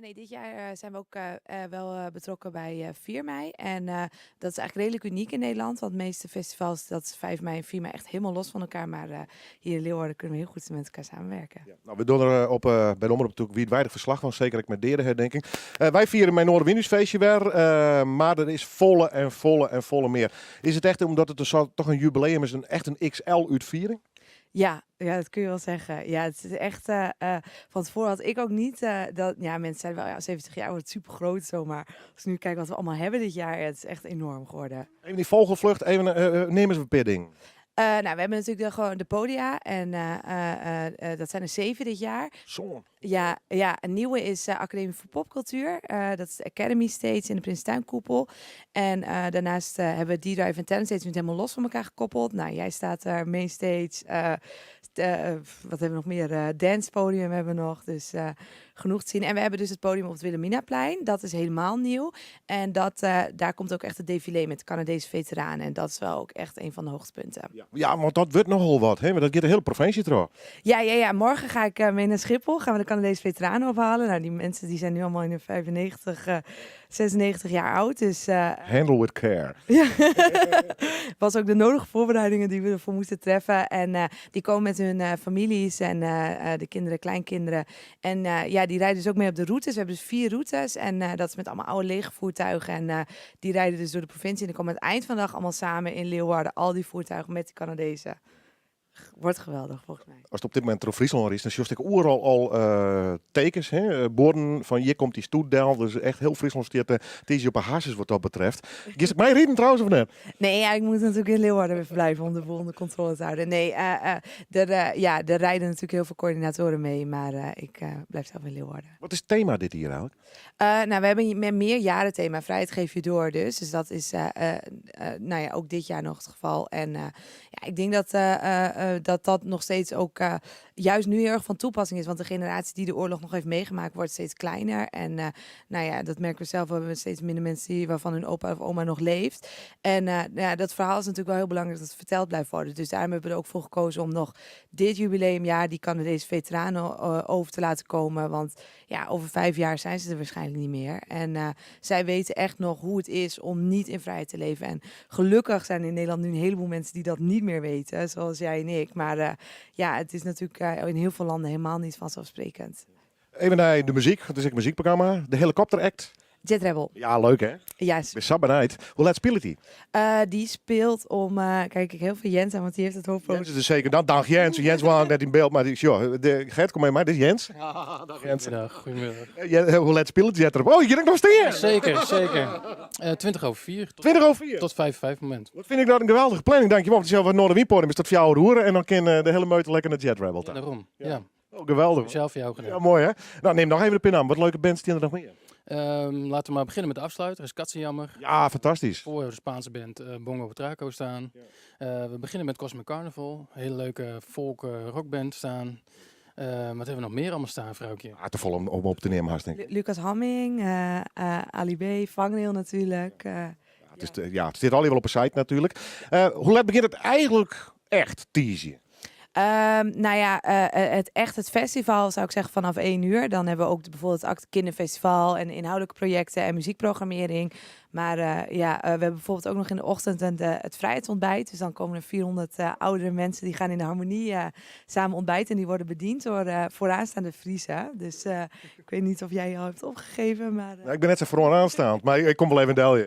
Nee, dit jaar zijn we ook wel betrokken bij 4 mei. En dat is eigenlijk redelijk uniek in Nederland. Want de meeste festivals, dat is 5 mei en 4 mei echt helemaal los van elkaar. Maar hier in Leeuwarden kunnen we heel goed met elkaar samenwerken. Ja. Nou, we doen er op, by de Omrop natuerlik wiidweidich ferslach fan, seker ek mei deadeherdenking. Wy fiere mei Noardewyn ús feestje wer, mar der is folle en folle en folle mear. Is it echt omdat it in soart, toch in jubileum is, in echt in XL-útfiering? Ja, dat kun je wel zeggen. Ja, het is echt. Van tevoren had ik ook niet dat. Ja, mensen zeiden wel, ja, 70 jaar wordt super groot zo. Maar als ik nu kijk wat we allemaal hebben dit jaar, ja, het is echt enorm geworden. Even dy vogelvlucht, even, nim ris in pear dingen. Nou, we hebben natuurlijk gewoon de podia. En dat zijn er 7 dit jaar. Sân. Ja, een nieuwe is Academie voor Popcultuur. Dat is de Academy Stage in de Prinsentuinkoepel. En daarnaast hebben we D-Drive en Talent Stage nu helemaal los van elkaar gekoppeld. Nou, jij staat daar, Main Stage. Wat hebben we nog meer? Dance Podium hebben we nog. Dus genoeg te zien. En we hebben dus het podium op het Wilhelminaplein. Dat is helemaal nieuw. En daar komt ook echt het défilé met de Canadese veteranen. En dat is wel ook echt een van de hoogtepunten. Ja, want dat wurdt nochal wat, hè? Want dat giet de hiele provinsje troch. Ja. Morgen ga ik mee naar Schiphol. Gaan we de Canadese veteranen ophalen. Nou, die mensen die zijn nu allemaal in de 95, 96 jaar oud. Dus, Handle with care. Ja, was ook de nodige voorbereidingen die we ervoor moesten treffen. En die komen met hun families en de kinderen, kleinkinderen. En ja, die rijden dus ook mee op de routes. We hebben dus 4 routes en dat is met allemaal oude legervoertuigen. En die rijden dus door de provincie. En die komen aan het eind van de dag allemaal samen in Leeuwarden. Al die voertuigen met die Canadezen. Wordt geweldig, volgens mij. As it op dit momint troch Fryslân is, dan sjochst ek oeral al tekens, hè? Buorden fan hjir komt dy stoet del. Dus echt hiel Fryslân stiet it op 'e harsens wat dat betreft. Giest mei riden trouwens of net? Nee, ja, ik moet natuurlijk in Leeuwarden weer verblijven om de boel onder controle te houden. Nee, ja, er rijden natuurlijk heel veel coördinatoren mee, maar ik blijf zelf in Leeuwarden. Wat is it tema dit jier eigentlik? Nou, we hebben een meerjarenthema, Vrijheid geef je door dus. Dus dat is nou ja, ook dit jaar nog het geval. En ja, ik denk dat dat nog steeds ook juist nu heel erg van toepassing is. Want de generatie die de oorlog nog heeft meegemaakt wordt steeds kleiner. En nou ja, dat merken we zelf. We hebben steeds minder mensen waarvan hun opa of oma nog leeft. En nou ja, dat verhaal is natuurlijk wel heel belangrijk dat het verteld blijft worden. Dus daarom hebben we er ook voor gekozen om nog dit jubileumjaar die Canadese veteranen over te laten komen. Want ja, over 5 jaar zijn ze er waarschijnlijk niet meer. En zij weten echt nog hoe het is om niet in vrijheid te leven. En gelukkig zijn er in Nederland nu een heleboel mensen die dat niet meer weten, zoals jij en ik. Maar ja, het is natuurlijk in heel veel landen helemaal niet vanzelfsprekend. Even nei de muzyk, it is ek in muzykprogramma. De Helikopter Act. Jet Rebel. Ja, leuk hè? Ja. Ik bin sa benijd. Hoe let spilet dy? Die speelt om, kijk ik heel veel Jens aan, want die heeft het hoofdproduct. Jens is der seker. Dan, dag Jens. Jens was net yn byld, mar dy, joh, Gert, kom even mei. Dit is Jens. Ja, dag Jens. Goedemiddag. Goedemiddag. Ja, hoe let spilet Jet Rebel? Oh, hjir ik noch stean. Zeker. 4:20. Tot, 4:20. tot 5 moment. Wat fyn ik dat in geweldige planning, dankjewel. Want it is Noardewynpodium is tot 4 oere en dan kin de hiele meute lekker nei Jet Rebel. Ja, dêrom. Ja. Oh, geweldig. Speciaal foar jo gedaan. Ja, moai hè? Nou, nim noch even de pin oan. Wat leuke bands steane der noch mear? Laten we maar beginnen met de afsluiter. Is Katzenjammer. Ja, fantastysk. Voor de Spaanse band Bongo Botrako staan. We beginnen met Cosmic Carnival. Hele leuke folk rockband staan. Wat hebben we nog meer allemaal staan, vrouwtje? Ah, te folle om op te nimmen, hast, tink ik. Lucas Hamming, Ali B, Vangrail natuurlijk. Ja, it is, ja, it stiet allegear wol op de site natuerlik. Hoe let begjint it eigentlik echt, tiisdei? Nou ja, echt het festival zou ik zeggen vanaf 1 uur. Dan hebben we ook bijvoorbeeld het Act Kinderfestival en inhoudelijke projecten en muziekprogrammering. Maar ja, we hebben bijvoorbeeld ook nog in de ochtend het vrijheidsontbijt. Dus dan komen er 400 oudere mensen die gaan in de harmonie samen ontbijten. En die worden bediend door vooraanstaande Friezen. Dus ik weet niet of jij je al hebt opgegeven. Maar, Nou, ik bin net sa foaroansteand, mar ik kom wol even del.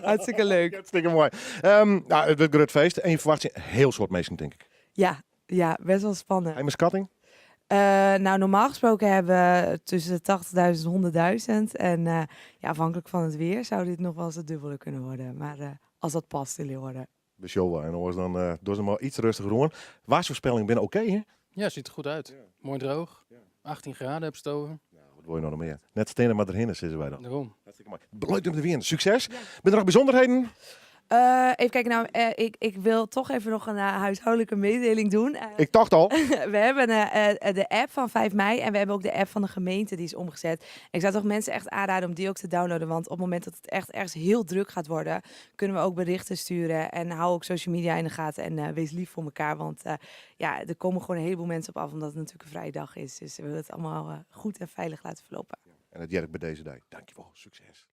Hartstikke leuk. Hartstikke moai. Nou, it wurdt grut feest en je ferwachtsje in hiel soad minsken, tink ik. Ja, best wel spannend. En mijn skatting? Nou, normaal gesproken hebben we tussen de 80.000 en 100.000. En ja, afhankelijk van het weer zou dit nog wel eens het dubbele kunnen worden. Maar als dat past in Leeuwarden. De show en oars dan dogge se mar yts rêstiger oan. Waarsfoarspelling binne oké, hè? Ja, ziet er goed uit. Mooi droog. 18 graden heb ze het over. Nou, wat wil je nou nog mear? Net steane mar derhinne, sizze wy dan. Dêrom. Hartstikke moai. Leuk om te winnen. Sukses. Binne der noch bysûnderheden? Even kijken, nou, ik wil toch even nog een huishoudelijke mededeling doen. Ik tocht al. We hebben de app van 5 mei en we hebben ook de app van de gemeente die is omgezet. Ik zou toch mensen echt aanraden om die ook te downloaden, want op het moment dat het echt ergens heel druk gaat worden, kunnen we ook berichten sturen en hou ook social media in de gaten en wees lief voor elkaar, want ja, er komen gewoon een heleboel mensen op af omdat het natuurlijk een vrije dag is. Dus we willen het allemaal goed en veilig laten verlopen. En dat hear ik by dizze dei. Dankjewol, sukses.